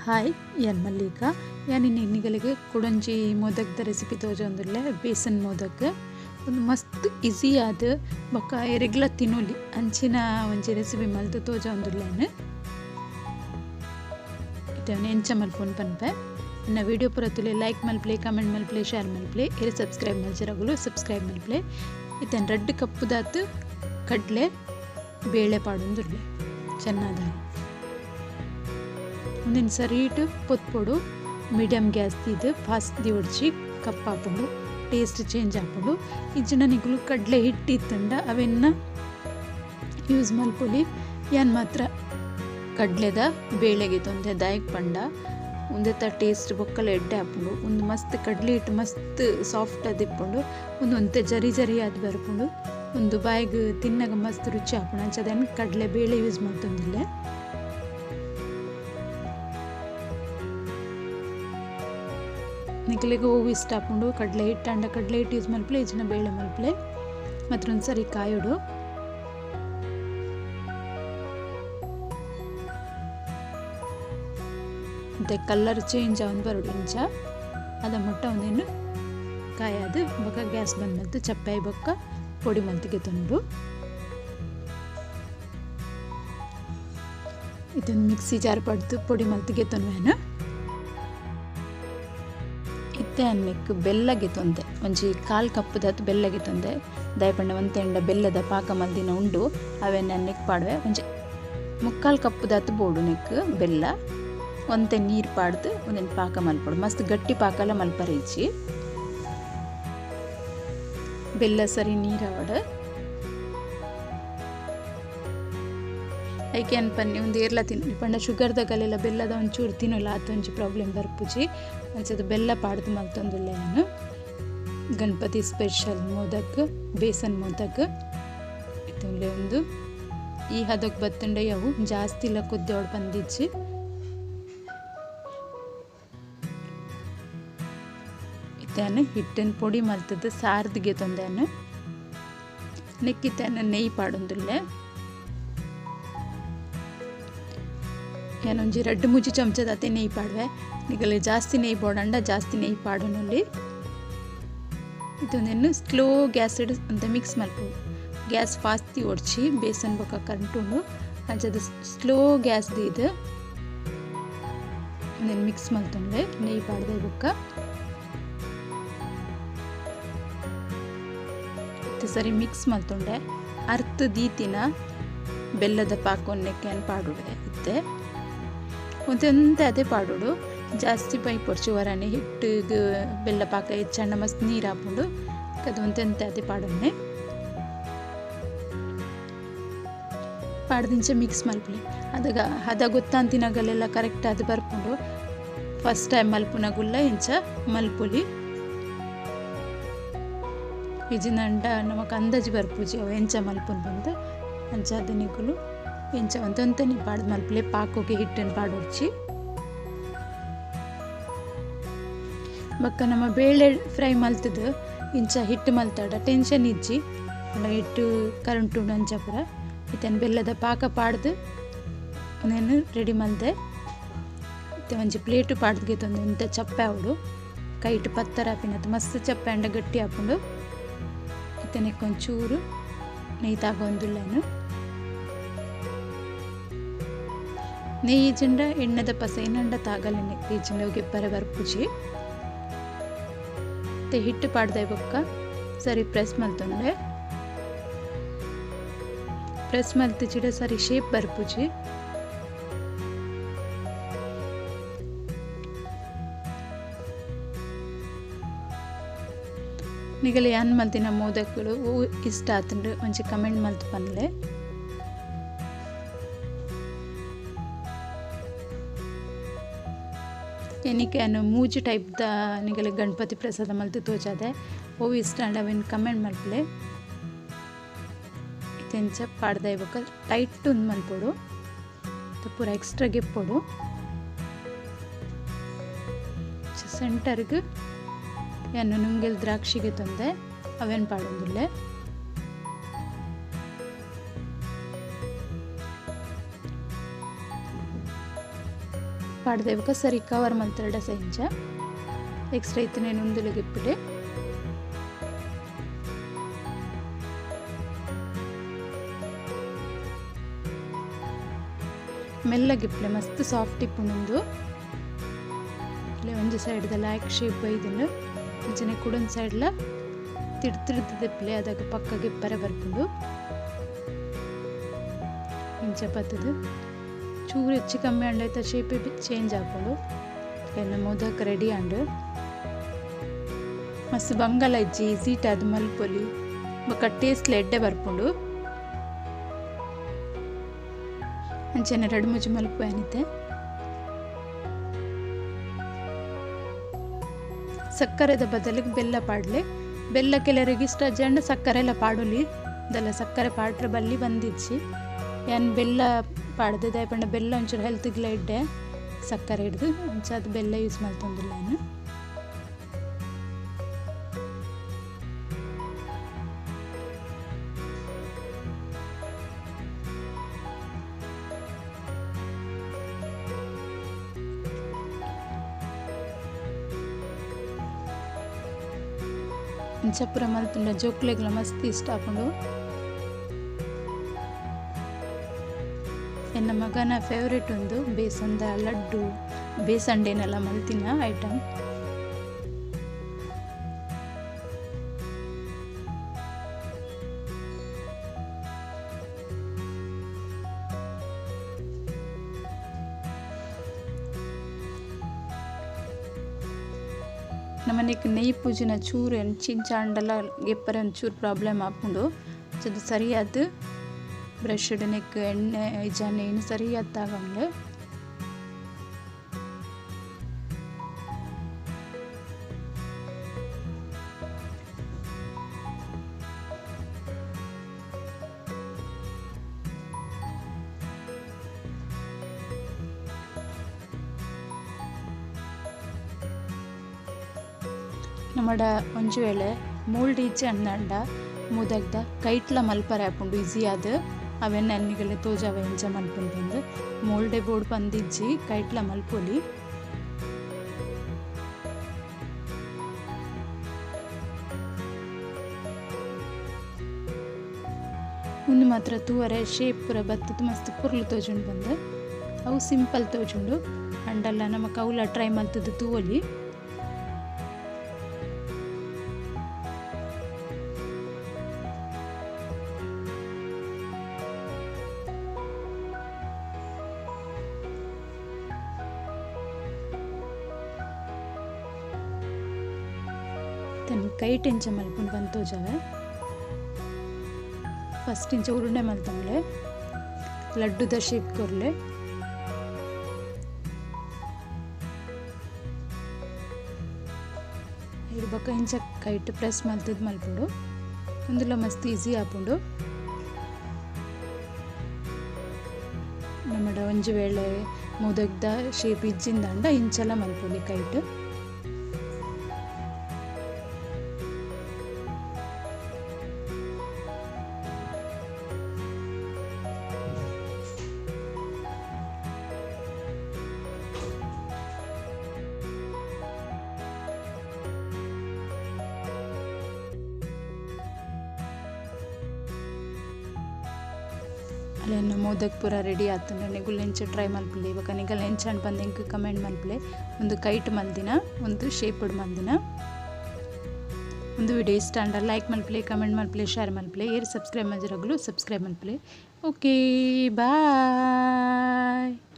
Hi ಯಾನ್ ಮಲ್ಲಿಕಾ ಯಾನ್ ಇನ್ನಿಗಲಿಗೆ ಕುಡಂಜಿ ಮೋದಕದ recipe ತೋಜೊಂದುಲ್ಲೆ besan modak ಒಂದು ಮಸ್ತ್ ಈಸಿ ಆದ್ ಬೊಕ್ಕ ಎರೆಗ್ಲ ತಿನೊಲಿ ಅಂಚಿನ ಒಂಜಿ ರೆಸಿಪಿ ಮಲ್ತ್ ತೋಜೊಂದುಲ್ಲೆನ್ ಇತ್ತೆ ಎಂಚ ಮಲ್ಪುನು ಪನ್ಪೆ ಎನ್ನ ವಿಡಿಯೋ ಪೂರ ತೂಲೆ ಲೈಕ್ ಮಲ್ಪುಲೆ ಕಮೆಂಟ್ ಮಲ್ಪುಲೆ ಶೇರ್ ಮಲ್ಪುಲೆ ಎರೆ ಸಬ್ಸ್ಕ್ರೈಬ್ ಮಲ್ಚರಗುಲು ಸಬ್ಸ್ಕ್ರೈಬ್ ಮಲ್ಪುಲೆ ಇತ್ತೆ ರಡ್ಡ್ ಕಪ್ ದಾತ್ ಕಡ್ಲೆ ಬೇಳೆ ಪಾಡೊಂದುಲ್ಲೆ ಚೆನ್ನಾದ ಒಂದೊಂದು ಸರಿಟ್ ಪೊತ್ಪೊಡು ಮೀಡಿಯಂ ಗ್ಯಾಸ್ ದೀದ್ ಫಾಸ್ಟ್ ದಿವೊಡ್ಚಿ ಕಪ್ಪಾಪುಂಡು ಟೇಸ್ಟ್ ಚೇಂಜ್ ಆಪುಂಡು ಇಜ್ಜಿಂಡ ನಿಕುಲು ಕಡ್ಲೆ ಹಿಟ್ಟು ಇತ್ತುಂಡ ಅವೆನ್ನ ಯೂಸ್ ಮಲ್ಪೊಲಿ ಯಾನ್ ಮಾತ್ರ ಕಡ್ಲೆದ ಬೇಳೆಗೆ ತೊಂದೆ ದಾಯೆಗ್ ಪಂಡ ಉಂದೆತ ಟೇಸ್ಟ್ ಬೊಕ್ಕಲ ಎಡ್ಡೆ ಆಪುಂಡು ಉಂದು ಮಸ್ತ್ ಕಡ್ಲೆ ಹಿಟ್ಟು ಮಸ್ತ್ ಸಾಫ್ಟ್ ಆದಿಪ್ಪುಂಡು ಉಂದು ಒಂತೆ ಜರಿ ಜರಿ ಆದ್ ಬರ್ಪುಂಡು ಉಂದು ಬಾಯಿಗ್ ತಿನ್ನಗ ಮಸ್ತ್ ರುಚಿ ಆಪುಂಡು ಅಂಚ ಯಾನ್ ಕಡ್ಲೆ ಬೇಳೆ ಯೂಸ್ ಮಲ್ತೊಂದುಲ್ಲೆ. ನಿಕಲೆಗ್ ಒವು ಇಷ್ಟ ಆಪುಂಡು ಕಡ್ಲೆ ಹಿಟ್ಟು ಆಂಡ ಕಡ್ಲೆ ಹಿಟ್ಟು ಯೂಸ್ ಮಲ್ಪುಲೆ ಇಜ್ಜಿಂಡ ಬೇಳೆ ಮಲ್ಪುಲೆ ಮಾತ್ರ ಒಂಜಿ ಸರಿ ಕಾಯೊಡು. ಮತ್ತೆ ಕಲರ್ ಚೇಂಜ್ ಆವೊಂದು ಬರೊಡು ಇಂಚ ಅದ ಮುಟ್ಟ ಒಂದೆನ್ ಕಾಯಾದ್ ಬೊಕ್ಕ ಗ್ಯಾಸ್ ಬಂದ್ ಮಲ್ತ್ ಚಪ್ಪಾಯಿ ಬೊಕ್ಕ ಪೊಡಿ ಮಲ್ತ್ ಗೆತೊನೊಡು. ಇತ್ತೊಂದು ಮಿಕ್ಸಿ ಜಾರ್ ಪಾಡ್ದ್ ಪೊಡಿ ಮಲ್ತ್ ಗೆತೊನುವೆನ್. ಇತ್ತೆ ಅನ್ನೆಕ್ ಬೆಲ್ಲ ಗೆತೊಂದೆ ಒಂಜಿ ಕಾಲ್ ಕಪ್ ದಾತ್ ಬೆಲ್ಲ ಗೆತೊಂದೆ ದಾಯೆ ಪಂಡ ಒಂತೆ ಬೆಲ್ಲದ ಪಾಕ ಮಲ್ದಿನ ಉಂಡು ಅವೆನ್ ಅನ್ನೆಕ್ ಪಾಡುವೆ ಒಂಜಿ ಮುಕ್ಕಾಲ್ ಕಪ್ ದಾತ್ ಬೋಡು ನೆಕ್ ಬೆಲ್ಲ ಒಂತೆ ನೀರ್ ಪಾಡ್ದ್ ಉಂದೆನ್ ಪಾಕ ಮಲ್ಪೊಡು ಮಸ್ತ್ ಗಟ್ಟಿ ಪಾಕಲ ಮಲ್ಪರೆ ಇಜ್ಜಿ ಬೆಲ್ಲ ಸರಿ ನೀರಾವಡ್ ಐಕೆ ಅನ್ ಪನ್ನಿ ಉಂದು ಏರ್ಲ ತಿನ್ನೊಲಿ ಪಂಡ ಶುಗರ್ ದಗಲೆಲ್ಲ ಬೆಲ್ಲದ ಒಂಚೂರು ತಿನ್ನೊಲ ಆತ್ ಒಂಜಿ ಪ್ರಾಬ್ಲಮ್ ಬರ್ಪುಜಿ ಅಂಚದ ಬೆಲ್ಲ ಪಾಡ್ದ್ ಮಲ್ತೊಂದುಲ್ಲೆ ಯಾನ್. ಗಣಪತಿ ಸ್ಪೆಷಲ್ ಮೋದಕ್ ಬೇಸನ್ ಮೋದಕ್ ಇತ್ತುಂಡೆ ಉಂದು ಈ ಹದಕ್ ಬತ್ತುಂಡ ಅವು ಜಾಸ್ತಿ ಲ ಕುದ್ದೋಡ್ ಪಂದಿಜ್ಜಿ. ಇತ್ತೆ ಯಾನ್ ಹಿಟ್ಟನ್ ಪೊಡಿ ಮಲ್ತುದು ಸಾರ್ದ್ ಗೆತೊಂದೆ ಯಾನ್. ನೆಕ್ ಇತ್ತೆ ಯಾನ್ ನೆಯ್ ಪಾಡೊಂದುಲ್ಲೆ. ಯಾನ್ ಒಂಜಿ ರಡ್ಡ್ ಮೂಜಿ ಚಮಚದಾತೆ ನೆಯ್ ಪಾಡುವೆ ನಿಗಲೆ ಜಾಸ್ತಿ ನೆಯ್ ಬೋಡಂಡ ಜಾಸ್ತಿ ನೆಯ್ ಪಾಡೊನೊಲಿ. ಇತ್ತೊಂದೆನ್ ಸ್ಲೋ ಗ್ಯಾಸ್ ಅಂತ ಮಿಕ್ಸ್ ಮಲ್ಪೊಡು ಗ್ಯಾಸ್ ಫಾಸ್ಟ್ ಒಡ್ಚಿ ಬೇಸನ್ ಬೊಕ್ಕ ಕರಂಟುಂಡು ಅಂಚದ ಸ್ಲೋ ಗ್ಯಾಸ್ ದೀದ್ ಉಂದೆನ್ ಮಿಕ್ಸ್ ಮಲ್ತೊಂಡೆ ನೆಯ್ ಪಾಡ್ದೆ ಬೊಕ್ಕ ಇತ್ತೆ ಸರಿ ಮಿಕ್ಸ್ ಮಲ್ತೊಂಡೆ ಅರ್ತ್ ದೀತಿನ ಬೆಲ್ಲದ ಪಾಕೊನ್ ನೆಕ್ ಯಾನ್ ಪಾಡೊಡು ಇತ್ತೆ ಒಂತೆ ಅದೇ ಪಾಡೊಡು ಜಾಸ್ತಿ ಪೈಪೊಡ್ಚಿ ವರಾನೆ ಹಿಟ್ಟಿಗ್ ಬೆಲ್ಲ ಪಾಕ ಹೆಚ್ಚಂಡ ಮಸ್ತ್ ನೀರು ಆಪುಂಡು ಅದು ಒಂತೆ ಅದೇ ಪಾಡೊನ್ನೆ ಪಾಡ್ದಿಂಚ ಮಿಕ್ಸ್ ಮಲ್ಪುಲೆ ಅದಗ ಹದ ಗೊತ್ತಾಂತಿನಗಲೆಲ್ಲ ಕರೆಕ್ಟ್ ಆದ್ ಬರ್ಪುಂಡು ಫಸ್ಟ್ ಟೈಮ್ ಮಲ್ಪುನಗುಲ್ಲ ಇಂಚ ಮಲ್ಪೊಲಿ ಇಜ್ಜಿಂಡ ನಮಕ್ ಅಂದಾಜಿ ಬರ್ಪುಜಿ ಅವು ಎಂಚ ಮಲ್ಪುನು ಪಂದ್ ಅಂಚ ಆದ್ ನಿಕುಲು ಎಂಚ ಒಂತೆ ಪಾಡ್ದ್ ಮಲ್ಪುಲೆ ಪಾಕೊಗೆ ಹಿಟ್ಟನ್ನು ಪಾಡೊಡ್ಚಿ. ಬೊಕ್ಕ ನಮ್ಮ ಬೇಳೆ ಫ್ರೈ ಮಲ್ತುದು ಇಂಚ ಹಿಟ್ಟು ಮಲ್ತಡ ಟೆನ್ಷನ್ ಇಜ್ಜಿ ಹಿಟ್ಟು ಕರಂಟುಂಡು ಅಂಚ ಪೂರ ಇತ್ತೆ ಬೆಲ್ಲದ ಪಾಕ ಪಾಡ್ದ್ ಉಂದೆನ್ ರೆಡಿ ಮಲ್ದೆ. ಇತ್ತೆ ಒಂಜಿ ಪ್ಲೇಟ್ ಪಾಡ್ದ್ ಗೆತೊಂದು ಒಂತೆ ಚಪ್ಪೆ ಆವೊಡು ಕೈಟ್ ಪತ್ತರ ಆಪಿನತ್ ಮಸ್ತ್ ಚಪ್ಪೆ ಆಂಡ ಗಟ್ಟಿ ಆಪುಂಡು. ಇತ್ತೆ ನೆಕ್ ಒಂಚೂರು ನೆಯ್ ತಾಗೊಂದುಲ್ಲೆ ಯಾನ್. ನೆಯ್ ಇಜ್ಜಿಂಡ ಎಣ್ಣೆದ ಪಸೆ ತಾಗಲೆ ನೆಕ್ ಇಜ್ಜಿಂಡ ಅವು ಗೆಪ್ಪರೆ ಬರ್ಪುಜಿ. ಇತ್ತೆ ಹಿಟ್ಟು ಪಾಡ್ದೆ ಬೊಕ್ಕ ಸರಿ ಪ್ರೆಸ್ ಮಲ್ತೊಂಡೆ ಪ್ರೆಸ್ ಮಲ್ತಿಜಿಡ ಸರಿ ಶೇಪ್ ಬರ್ಪುಜಿ. ನಿಗಲೆ ಯಾನ್ ಮಲ್ತಿನ ಮೋದಕುಲು ಒವು ಇಷ್ಟ ಆತುಂಡು ಒಂಜಿ ಕಮೆಂಟ್ ಮಲ್ತ್ ಪನ್ಲೆ. ಎನಿಕ್ ಯಾನ್ ಮೂಜಿ ಟೈಪ್ ದ ನಿಗಲೆ ಗಣಪತಿ ಪ್ರಸಾದ ಮಲ್ತ್ ತೋಜಾದೆ ಒವು ಇಷ್ಟ ಆಂಡ ಅವೆನ್ ಕಮೆಂಟ್ ಮಲ್ಪುಲೆ. ಇತ್ತೆ ಇಂಚ ಪಾಡ್ದೆ ಬೊಕ್ಕ ಟೈಟ್ ಉಂದು ಮಲ್ಪೊಡು ಪೂರ ಎಕ್ಸ್ಟ್ರಾ ಗೆಪ್ಪೊಡು ಸೆಂಟರ್ಗ್ ಯಾನ್ ನುಂಗೆಲ್ ದ್ರಾಕ್ಷಿ ಗೆತೊಂದೆ ಅವೆನ್ ಪಾಡೊಂದುಲ್ಲೆ. ಪಾಡ್ದೆ ಬೊಕ ಸರಿ ಕವರ್ ಮಲ್ತರಡ ಸೈಂಚ ಎಕ್ಸ್ಟ್ರಾ ಇತ್ತನೆ ಉಂದುಲಗೆ ಇಪ್ಪುಲೆ ಮೆಲ್ಲಗೆ ಇಪ್ಪುಲೆ ಮಸ್ತ್ ಸಾಫ್ಟ್ ಇಪ್ಪುಂಡು ಒಂಜಿ ಸೈಡ್ ದ ಲಾಯ್ಕ್ ಶೇಪ್ ಬೈದುಂಡು ಅಂಚನೆ ಕುಡೊಂಜಿ ಸೈಡ್ ಲ ತಿರ್ತ್ ದೆಪ್ಪುಲೆ ಅದಾಗ ಪಕ್ಕಗೆ ಇಪ್ಪರೆ ಬರ್ಪುಂಡು ಇಂಚ ಪತ್ತುದು ಚೂರು ಹೆಚ್ಚು ಕಮ್ಮಿ ಆಂಡ ಐತ ಶೇಪ್ ಚೇಂಜ್ ಆಪುಂಡು ಎನ್ನ ಮೋದಕ ರೆಡಿ ಆಂಡ್ ಮಸ್ತ್ ಬಂಗಲ ಇಜ್ಜಿ ಈಸಿ ಆದ್ ಮಲ್ಪೊಲಿ ಬೊಕ ಟೇಸ್ಟ್ ಲ ಎಡ್ಡೆ ಬರ್ಪುಂಡು ಅಂಚನೆ ರಡ್ಡ್ ಮೂಜಿ ಮಲ್ಪುವೆ ಆನಿತೆ ಸಕ್ಕರೆದ ಬದಲಿಗೆ ಬೆಲ್ಲ ಪಾಡ್ಲೆ ಬೆಲ್ಲ ಕೆಲವರಿಗೆ ಇಷ್ಟ ಜಂಡ ಸಕ್ಕರೆ ಎಲ್ಲ ಪಾಡೊಲಿ ದಲ್ಲ ಸಕ್ಕರೆ ಪಾಡ್ರೆ ಬಲ್ಲಿ ಬಂದಿಜ್ಜಿ ಯಾನ್ ಬೆಲ್ಲ ಪಾಡ್ದೆ ದಾಯೆ ಪಂಡ ಬೆಲ್ಲ ಒಂಚೂರು ಹೆಲ್ತ್ಗ್ಲ ಎಡ್ಡೆ ಸಕ್ಕರೆ ಹಿಡ್ದು ಅಂಚ ಅದು ಬೆಲ್ಲ ಯೂಸ್ ಮಲ್ತೊಂದುಲ್ಲ ಯಾನ್ ಇಂಚ ಪೂರ ಮಲ್ತುಂಡ ಜೋಕ್ಲೆಗ್ಲ ಮಸ್ತ್ ಇಷ್ಟ ಆಪುಂಡು ಎನ್ನ ಮಗನ ಫೇವರೇಟ್ ಉಂದು ಬೇಸನ್ದ ಲಡ್ಡು ಬೇಸಂಡೇನೆಲ್ಲ ಮಲ್ತಿನ ಐಟಮ್ ನಮ್ಮನೆಗೆ ನೆಯ್ಯಿ ಪೂಜಿನ ಚೂರು ಎಂಚಿಂಚ ಆಂಡಲ ಗೆಪ್ಪರೆ ಒಂಚೂರು ಪ್ರಾಬ್ಲಮ್ ಆಪುಂಡು ಅದು ಸರಿಯಾದ ಬ್ರಷ್ ನೆಕ್ ಎಣ್ಣೆ ಇಜ್ಜ ನೆಯ್ನ್ ಸರಿಯಾದ ತಾಗಂಡು ನಮ್ಮಡ ಒಂಜಿ ವೇಳೆ ಮೋಲ್ಡ್ ಇಜ್ಜಿ ಅಂಡ ಮೋದಕ್ದ ಕೈಟ್ಲ ಮಲ್ಪರೆ ಆಪುಂಡು ಈಸಿ ಆದ್ ಅವೆನ್ ಎನ್ನಿಗಲೆ ತೋಜಾವೆ ಎಂಚ ಮಲ್ಪುಂಡು ಪಂದ್ ಮೋಲ್ಡೆ ಬೋರ್ಡ್ ಪಂದಿಜ್ಜಿ ಕೈಟ್ಲ ಮಲ್ಪೊಲಿ ಉಂದು ಮಾತ್ರ ತೂವರೆ ಶೇಪ್ ಪೂರ ಬತ್ತುದು ಮಸ್ತ್ ಪೊರ್ಲು ತೋಜುಂಡು ಪಂದ್ ಅವು ಸಿಂಪಲ್ ತೋಜುಂಡು ಅಂಡಲ ನಮಕ್ ಅವುಲ ಟ್ರೈ ಮಲ್ತುದು ತೂವೊಲಿ ಕೈಟ್ ಎಂಚ ಮಲ್ಪುಂಡು ಪಂದ್ ತೋಜಾವೆ ಫಸ್ಟ್ ಇಂಚ ಉರುಂಡೆ ಮಲ್ತೊಂಲೆ ಲಡ್ಡುದ ಶೇಪ್ ಕೊರ್ಲೆ ಐಡ್ ಬೊಕ ಇಂಚ ಕೈಟ್ ಪ್ರೆಸ್ ಮಲ್ತುದು ಮಲ್ಪೊಡು ಉಂದುಲ ಮಸ್ತ್ ಈಸಿ ಆಪುಂಡು ನಮ್ಮಡ ಒಂಜಿ ವೇಳೆ ಮೋದಕ್ದ ಶೇಪ್ ಇಜ್ಜಿಂದಾಂಡ ಇಂಚಲ ಮಲ್ಪೊಲಿ ಕೈಟ್ ಅಲ್ಲೆನ್ನ ಮೋದಕ್ ಪೂರ ರೆಡಿ ಆತುಂಡು ನಿಗುಲ್ ಎಂಚ ಟ್ರೈ ಮಲ್ಪುಲೆ ಬೊಕ ನಿಗಲ್ ಎಂಚ ಆಂಡ್ ಪಂದ್ ಎಂಕ್ ಕಮೆಂಟ್ ಮಲ್ಪುಲೆ ಒಂದು ಕೈಟ್ ಮಲ್ದಿನ ಒಂದು ಶೇಪ್ಡ್ ಮಲ್ದಿನ ಒಂದು ವಿಡಿಯೋ ಇಷ್ಟ ಆಂಡ ಲೈಕ್ ಮಲ್ಪುಲೆ ಕಮೆಂಟ್ ಮಲ್ಪುಲೆ ಶೇರ್ ಮಲ್ಪುಲೆ ಏರ್ ಸಬ್ಸ್ಕ್ರೈಬ್ ಮಲ್ದಿರಗುಲು ಸಬ್ಸ್ಕ್ರೈಬ್ ಮಲ್ಪುಲೆ. Okay bye.